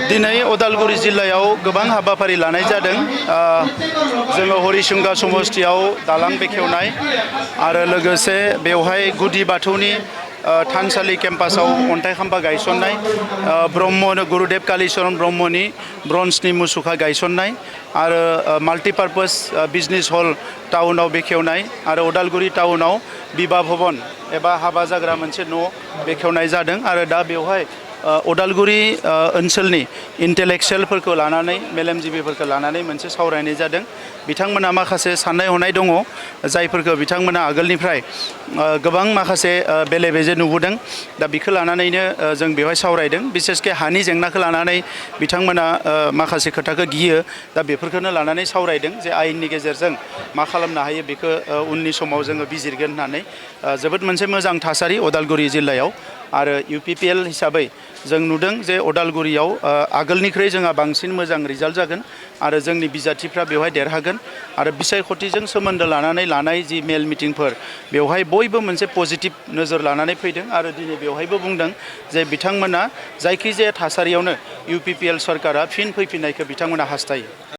दिनै उदालगुरि जिल्लायाव गोबां हाबाफारि लानाय जादों। जोङो हरिसिंगा समस्तियाव दालां बेखेवनाय आरो लोगोसे बेवहाय गुदि बाथौनि थानसालि केम्पासाव अन्थाइ खाम्फा गायसननाय, ब्रह्म गुरुदेव कालीचरण ब्रह्मनि ब्रन्जनि मुसुखा गायसननाय आरो माल्टिपार्पस बिजनेस हल टाउनाव बेखेवनाय आरो उदालगुरि टाउनाव बिबाह भवन एबा हाबा जाग्रा मोनसे न' बेखेवनाय जादों आरो दा बेवहाय उदालगुरि ओनसोलनि इन्टेलेक्सुयेलफोरखौ लानानै मेलेमजिबिफोरखौ लानानै मोनसे सावरायनाय जादों। बिथांमोना माखासे साननाय हनाय दङ जायफोरखौ बिथांमोना आगोलनिफ्राय गोबां माखासे बेले बेजे नुबोदों। दा बेखौ लानानैनो जों बेवहाय सावरायदों। बिसेसके हानि जेंनाखौ लानानै बिथांमोना माखासे खोथाखौ गियो। दा बेफोरखौनो लानानै सावरायदों जे आयेननि गेजेरजों मा खालामनो हायो बेखौ उननि समाव जोङो बिजिरगोन होननानै। जोबोद मोनसे मोजां थासारि उदालगुरि जिल्लायाव आरो UPPL हिसाबै जों नुदों जे उदालगुरियाव आगोलनिख्रुइ जोंहा बांसिन मोजां रिजाल्ट जागोन आरो जोंनि बिजाथिफ्रा बेवहाय देरहागोन आरो बिसायख'थिजों सोमोन्दो लानानै लानाय जि मेल मिटिंफोर बेवहाय बयबो मोनसे पजिटिभ नोजोर लानानै फैदों आरो दिनै बेवहायबो बुंदों जे बिथांमोना जायखिजाया थासारियावनो UPPL सरकारा फिन फैफिननायखौ बिथांमोना हास्थायो।